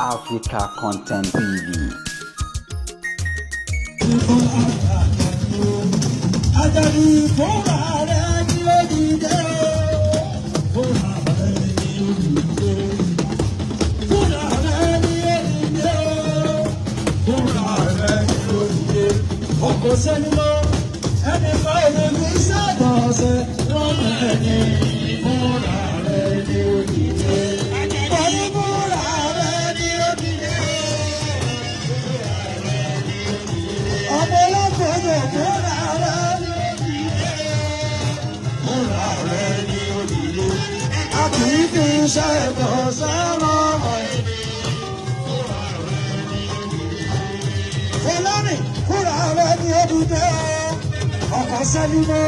Africa Content TV. Àjàdí fúnra rẹ̀ ní òdìdé. Fúnra rẹ̀ ní òdìdé. Fúnra rẹ̀ ní òdìdé. Fúnra rẹ̀ ní òdìdé. Ọkọ̀ sẹ́ni mọ́, ẹni bá ẹni fi ṣàgbọ̀nsẹ̀ lọ́nà ẹni. Fúnra rẹ̀ ní òdìdé. Àjàdí fúnra rẹ̀ ní òdìdé. Ọmọ ọlọ́gbọ̀n fúnra rẹ̀ ní òdìdé. Fúnra rẹ̀ ní òdìdé. A kì í fi iṣẹ́ ẹ̀kọ́ sẹ́rọ̀ ọmọ ẹni. Fọlọ́rìn fúnra rẹ̀ ní òdìdé. Ọkọ̀ sẹ́límọ́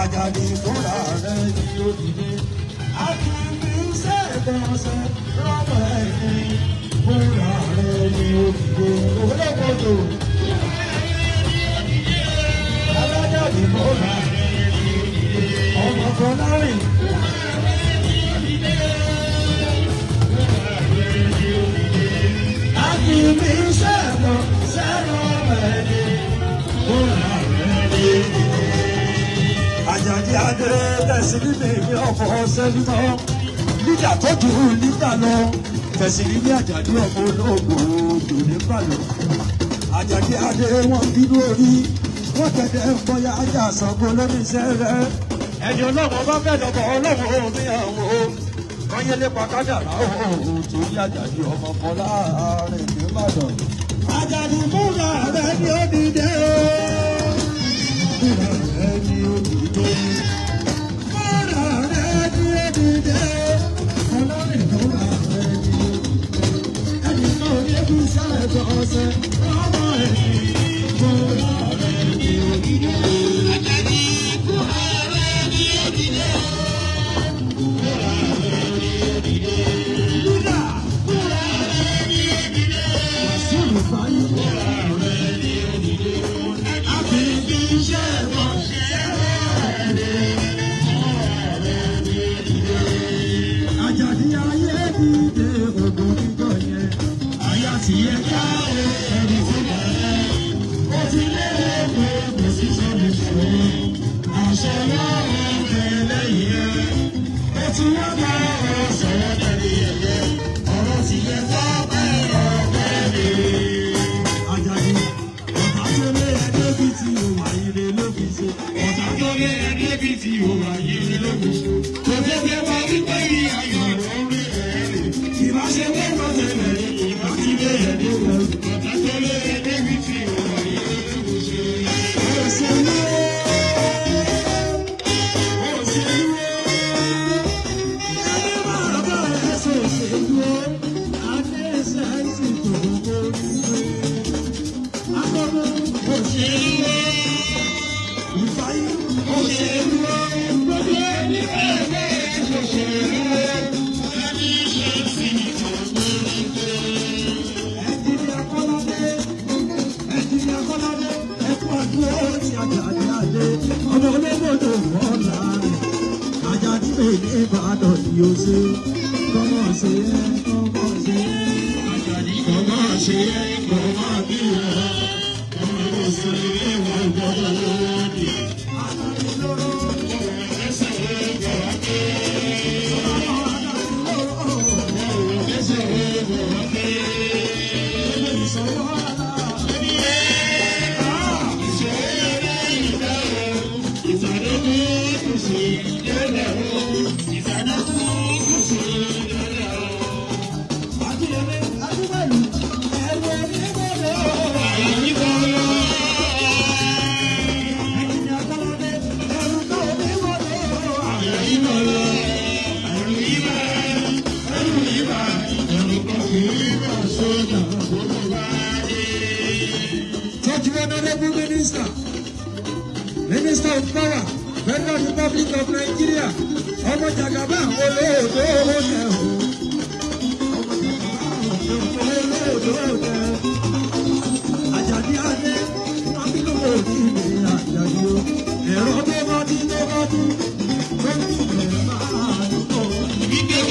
Àjàdí fúnra rẹ̀ ní òdìdé. A kì í fi iṣẹ́ ẹ̀kọ́ sẹ́rọ̀ ọmọ ẹni. Fúnra rẹ̀ ní òdìdé. Òwúrọ̀ Alájàdí fúnra rẹ̀ ní òdìdé. Ọmọ Fọlọ́rìn. A kì í fi iṣẹ́ ẹ̀kọ́ sẹ́rọ̀ ọmọ ẹni. Fúnra rẹ̀ ní òdìdé. Àjàdí adé tẹ̀sílí mi ní ọkọ̀ sẹ́límọ́. Lídà tó ju lídà lọ. Tẹ̀sílí ní Àjàdí ọmọ olóògùn òjò ní Ìbàdàn. Àjàdí adé wọn bínú orí. Wọ́n tẹ̀lé ń bọ́yá ajá Ṣàngó lóníṣẹ́ rẹ̀. Ẹni ọlọ́run bá fẹ́ lọ́bọ̀ ọlọ́run omi àwọn o. Kọ́yé lépa kádàrá òun torí Àjàdí ọmọ Fọlárin ní Ìbàdàn. Àjàdí múra rẹ̀ ní ó dìde o. Múra rẹ̀ ní ó dìde. Múra rẹ̀ ní ó dìde. Fọlárin múra rẹ̀ ní ó dìde. Ẹnì kan ò ní kú sáré tó ọ̀sẹ̀ ọmọ ẹ̀. Múra rẹ̀ ní ó dìde. Àjàdí múra rẹ̀ ní ó dìde. Múra rẹ̀ ní ó dìde. Lídà múra rẹ̀ ní ó dìde. Wàsíù Fáyé múra rẹ̀ ní ó dìde. A kì í fi iṣẹ́ ẹ̀kọ́ ṣẹ́rẹ́ ní. Múra rẹ̀ ní ó dìde. Àjàdí ayé dìde ògùn kíkọ yẹn. Àyà tí yẹ ká o ẹni tó bẹ̀rẹ̀. Ó ti lé pé kò sí sọ́dún sọ́dún. Àṣẹ lọ́rùn tẹ̀lé yẹn. Ó ti wá bá ọ sọ̀rọ̀ tẹ̀lé ẹ̀yẹ. Ọ̀rọ̀ ti yẹ ká bẹ́ẹ̀ ọ̀pẹ́ mi. Àjàdí ọ̀tá tó lé ẹ débi tí o wà ire ló fi ṣe. Ọ̀tá tó lé ẹ débi tí o wà ire ló fi ṣe. Kò tètè wá wípé ìyàyọ̀ ló ń rí ẹ̀ lè. Ìbáṣe wọ́n tẹ̀lé ìbá ti lé ẹ débẹ̀. Ọ̀tá tó lé ẹ débi tí o wà ire ló fi ṣe. Òṣèlú òṣèlú ẹni máa bá ẹ ṣe òṣèlú adé ṣe é sì tó gbogbo wípé. Akọ́kọ́ òṣèlú ìfàyè òṣèlú gbogbo ẹni bẹ́ẹ̀ bẹ́ẹ̀ ṣòṣèlú ẹni ṣe sí tó gbogbo. Ẹnjìnìà Kọ́ládé, Ẹnjìnìà Kọ́ládé, ẹkú àdúró ti Àjàdí adé, ọmọ ológbòdò wọ́n láàrin. Àjàdí mi ní Ìbàdàn ni ó ṣe, kọ́mọ̀ ṣe é, kọ́mọ̀ ṣe é. Àjàdí kọ́mọ̀ ṣe é, kọ́mọ̀ bí wọ́n. Ọmọ òṣèré wọn gbọ́dọ̀ lóde. Thank you, Honorable Minister. Minister of Power, Federal Republic of Nigeria, ọmọ Jagaba olóòdó òde o. Ọmọ Jagaba olóòdó òde. Àjàdí adé, Ábílù òní ní Àjàdí o. Ẹ̀rọ tó bá ti tó bá ti, tó ń bẹ̀rẹ̀ máa ń bọ̀. Ìgbẹ́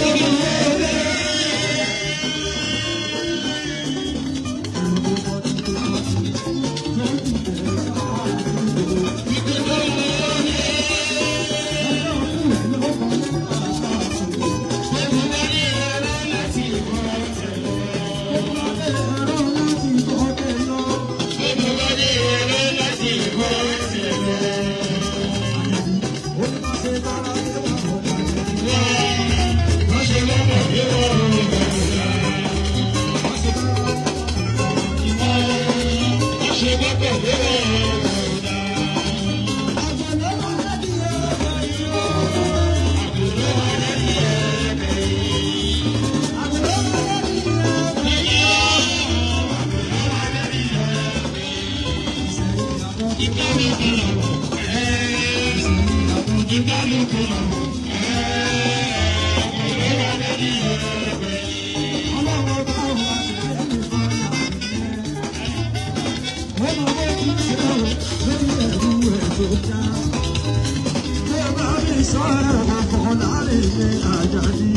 tó dá. Bí bá mi sọ ẹ̀rọ kan láàrin mi Àjàdí.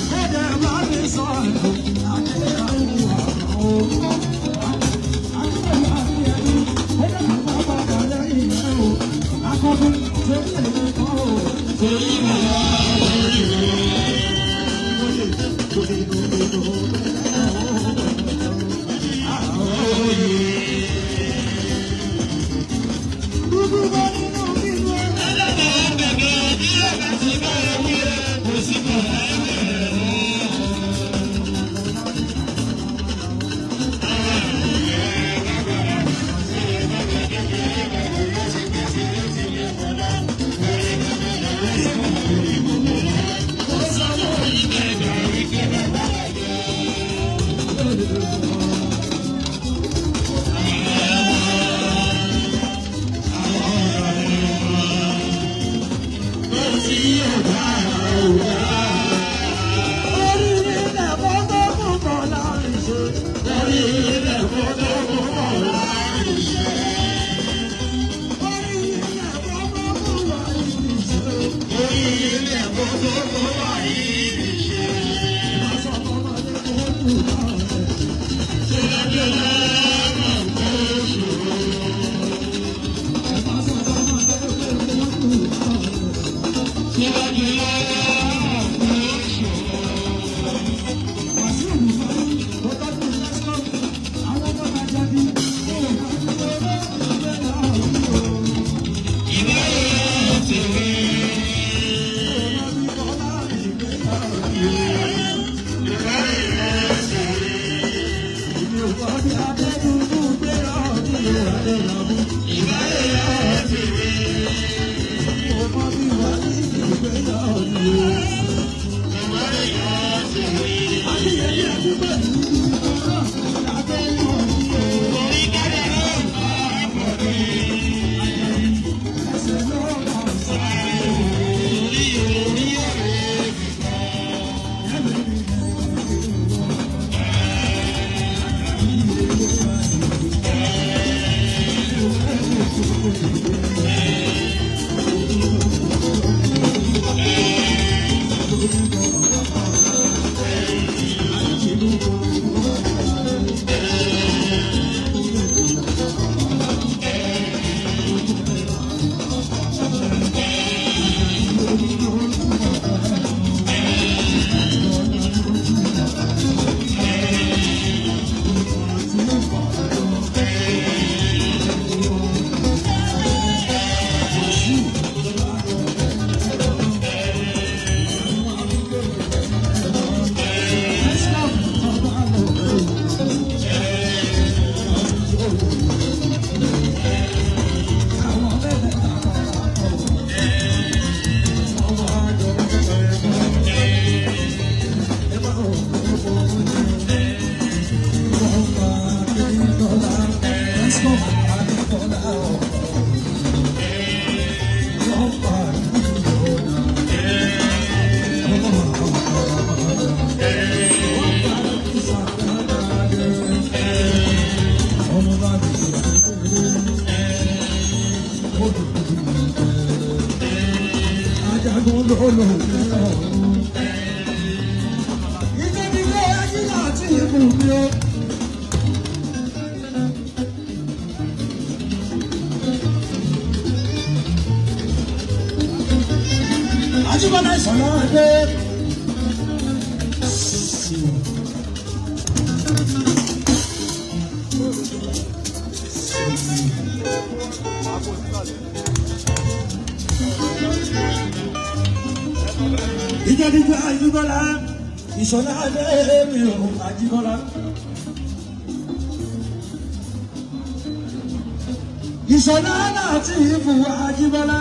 Bí bá mi sọ ẹ̀rọ adé àwọn Ajíbọ́lá Ìṣọ̀lá Adé. Ìjẹ́dígbà Ajíbọ́lá Ìṣọ̀lá Adé mi ò Ajíbọ́lá. Ìṣọ̀lá láti ìfù Ajíbọ́lá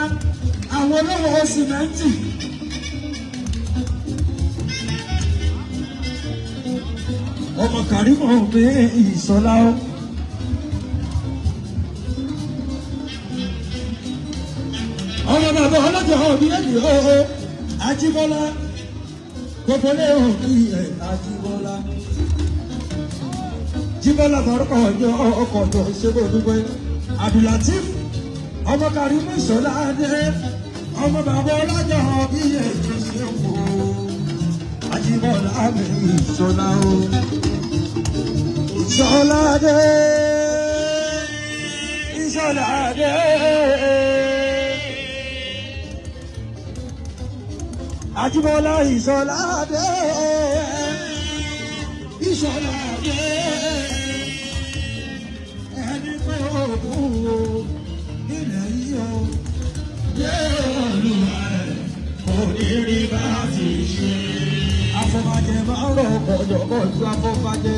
àwọn olówó sìmẹ́ǹtì. Ọmọ Kàrímọ̀ mi Ìṣọ̀lá o. Ọmọ bàbá ọlọ́jọ́ òbí ẹ̀dì o Ajíbọ́lá gbogbo lé òbí ẹ̀ Ajíbọ́lá. Jíbọ́lá bọ̀rọ̀kọ̀ ọjọ́ ọkọ̀ ọjọ́ ṣé kò dúpẹ́ Abdulateef Ọmọ Kàrímù Ìṣọ̀lá dé. Ọmọ bàbá ọlájà bí èyí ṣe wò. Àjíbọ́lá mi Ìṣọ̀lá o. Ìṣọ̀lá dé. Ìṣọ̀lá dé. Àjíbọ́lá Ìṣọ̀lá dé. Ìṣọ̀lá dé. Ẹni pé òkú o, ilẹ̀ yìí o, yé olúwa rẹ̀ kò ní rí bá ti ṣe. Afọbajẹ máa ń rọ̀ kọ̀jọ̀kọ̀jọ̀ afọbajẹ.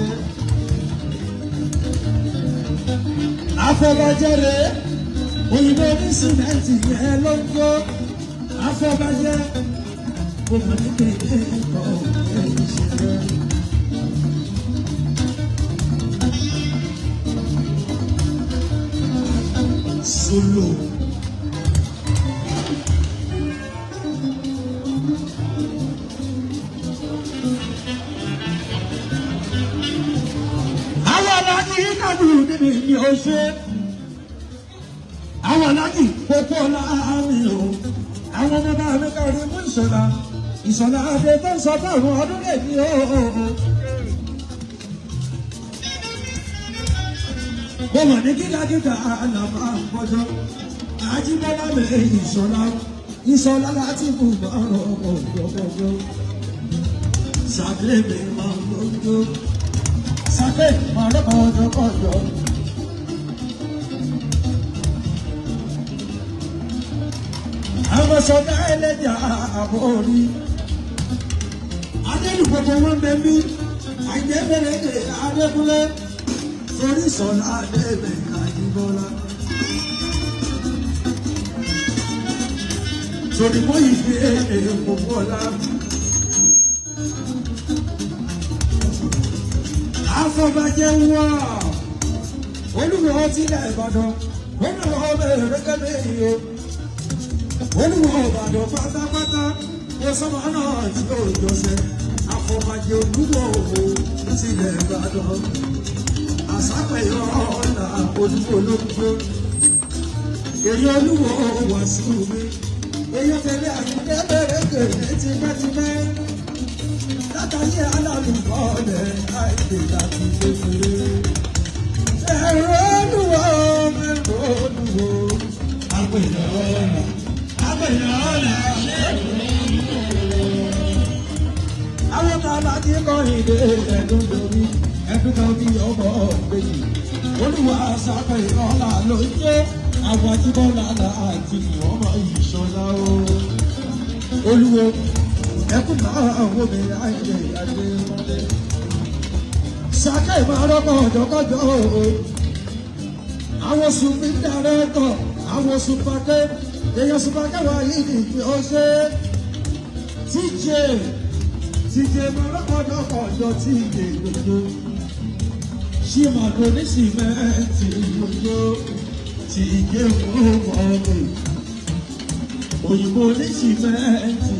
Afọbajẹ rẹ̀ òyìnbó ní sìmẹ́ǹtì yẹn ló ń kó. Afọbajẹ kò mọ̀ ní kékeré kọ̀ ẹ̀ ṣe. Solo. Àwọn aláàjì kàdù níbi ni ó ṣe. Àwọn aláàjì kókó láàmì o. Àwọn ọmọ bá mi kàrí mú Ìṣọ̀lá. Ìṣọ̀lá adé tó ń sọ fáwọn ọdún lè ní o. Mo mọ̀ ní kíkàkíkà àlàmà àpọ̀jọ́. Àjíbọ́lá mi Ìṣọ̀lá. Ìṣọ̀lá láti mú ọ̀rọ̀ ọ̀gbọ̀gbọ̀gbọ̀. Sàkè mi máa ń lójó. Sàkè máa rọ́kọ̀ọ́jọ́kọ̀jọ́. Àwọn sọ̀dá ẹlẹ́jà àbọ̀ orí. Adélùgbogbo wọn bẹ mí. Àìjẹ́bẹ̀rẹ̀ Adékúnlé. Torí Ìṣọ̀lá Adébẹ̀ Àjíbọ́lá. Torí mọ́ ìgbé gbogbo ọ̀la. Afọbajẹ wà. Olúwo tilẹ̀ Ìbàdàn. Olúwo bẹ̀rẹ̀ kẹ́lẹ́ yìí o. Olúwo Ìbàdàn pátápátá. Mo sọ́mọ náà tí ó jọ́sẹ̀. Afọbajẹ olúwo tilẹ̀ Ìbàdàn. Àsápẹ̀yọ ọ̀la olúwo ló ń gbé. Èrè olúwo wà sí omi. Èyí tẹ̀lé àyíké bẹ̀rẹ̀ kèrè tipẹ́tipẹ́. Látàyé alálùbọ̀ ọ̀lẹ̀ àìlè láti kékeré. Ẹ̀rọ olúwo ẹ̀rọ olúwo. Àpẹ̀yọ ọ̀la àpẹ̀yọ ọ̀la Àwọn tá a bá ti kọ́ ìdè ẹ̀dùn lórí ẹdún kan bí ọmọ ọ̀gbẹ́yì. Olúwa sáfẹ́ ìrọ́lá ló ń jẹ́ àwọn Ajíbọ́lá àti ọmọ Ìṣọ̀lá o. Olúwo ẹkún máa wò mí àìlè àdémọ́lé. Sàkẹ́ ìmọ̀rọ́kọ̀ ọ̀jọ̀kọ̀jọ̀ o. Àwọn sùnmí dàrẹ́tọ̀, àwọn sùpàkẹ́, èèyàn sùpàkẹ́ wà yìí ní ìpín ọ̀ṣẹ́. TJ TJ mọ̀rọ́kọ̀ọ́jọ̀ TJ gbogbo. Ṣìmọ̀dún ní sìmẹ́ǹtì gbogbo tí ìgé fún ọmọ òyìnbó ní sìmẹ́ǹtì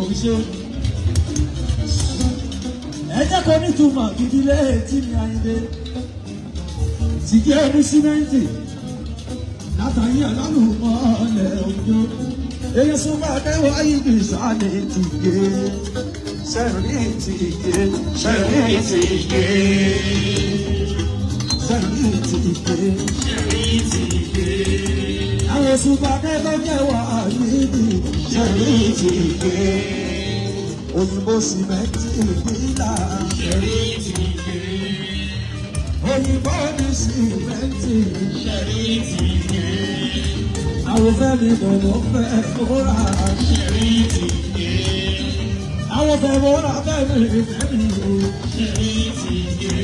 òṣè. Ẹ jẹ́ kó nítumọ̀ gidi létí mi Àyìndé. Tìgé ní sìmẹ́ǹtì látàyè alálùmọ́lẹ̀ òjò. Èyí súnmọ́ akẹ́wọ̀ ayíbi sáré tìgé. Sẹ́rí tìgé, sẹ́rí tìgé. Sẹ́rí tìgé, sẹ́rí tìgé. Àwọn súnmọ́ akẹ́kọ̀ọ́ jẹ́wọ́ ayíbi sẹ́rí tìgé. Òyìnbó sìmẹ́ǹtì ìbílà. Sẹ́rí tìgé. Òyìnbó ní sìmẹ́ǹtì. Sẹ́rí tìgé. Àwọn fẹ́mi bọ̀wọ̀ fẹ́ kóra. Sẹ́rí tìgé. Àwọn fẹ́ bọ́ra fẹ́mi fẹ́mi o. Sẹ́rí tìgé.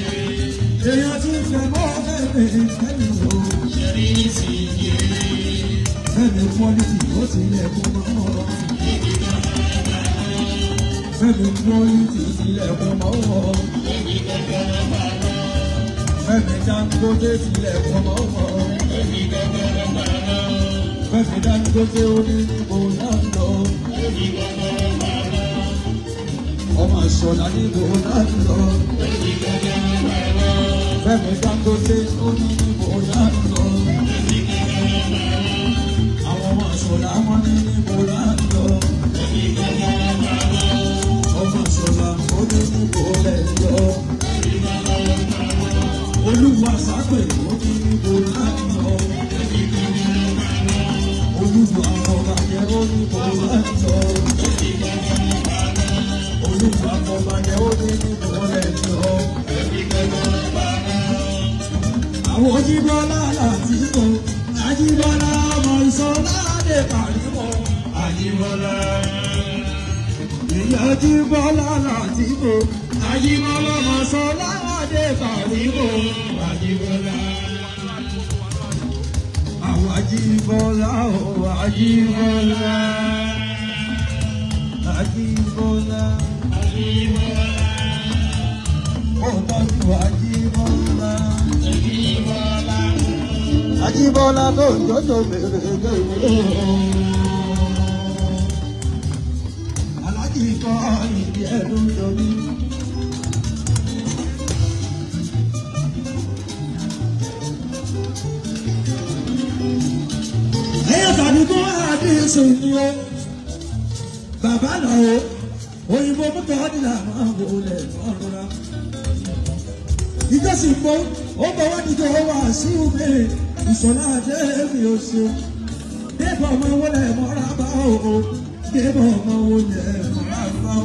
Èèyàn ti fẹ́ bọ́ fẹ́mi fẹ́mi o. Sẹ́rí tìgé. Fẹ́mi quality ó tilẹ̀kùn mọ́. Fẹ́mi quality tilẹ̀kùn mọ́. Fẹ́mi Dangote tilẹ̀kùn mọ́. Fẹ́mi Dangote ó ní níbo náà lọ. Ọmọ Ìṣọ̀lá níbo náà lọ. Fẹ́mi Dangote ó ní níbo náà lọ. pè ó ní níbo láti lọ. Olúwa àfọ̀bàjẹ́ ó ní níbo láti lọ. Olúwa àfọ̀bàjẹ́ ó ní níbo láti lọ. Àwọn Ajíbọ́lá láti kọ́. Ajíbọ́lá ọmọ Ìsọ̀lá lè pàríwọ̀. Ajíbọ́lá. Ìyá Ajíbọ́lá láti kọ́. Ajíbọ́lá ọmọ Ìsọ̀lá lè pàríwọ̀. Ajíbọ́lá. Àwọn Ajíbọ́lá ò Ajíbọ́lá. Ajíbọ́lá. Ajíbọ́lá. Ó tọ́jú Ajíbọ́lá. Ajíbọ́lá tó ń jọjọ bèrè bèrè. Aláàjì kọ́ ìdí ẹ̀dùn jọmí. Ẹyẹ tàbí kó àdéhùn ni ó. Bàbá náà o, òyìnbó mọ́tò ọ̀dìlà máa ń wọlé ọ̀rọ̀ra. Ìjọsìn pọ̀, ó bọ̀ wá níjọ wá sí omi ìṣọ̀lá àdéhùn ò ṣe. Débọ̀ ọmọ wọlé mọ́ra bá o, débọ̀ ọmọ wọlé mọ́ra bá o.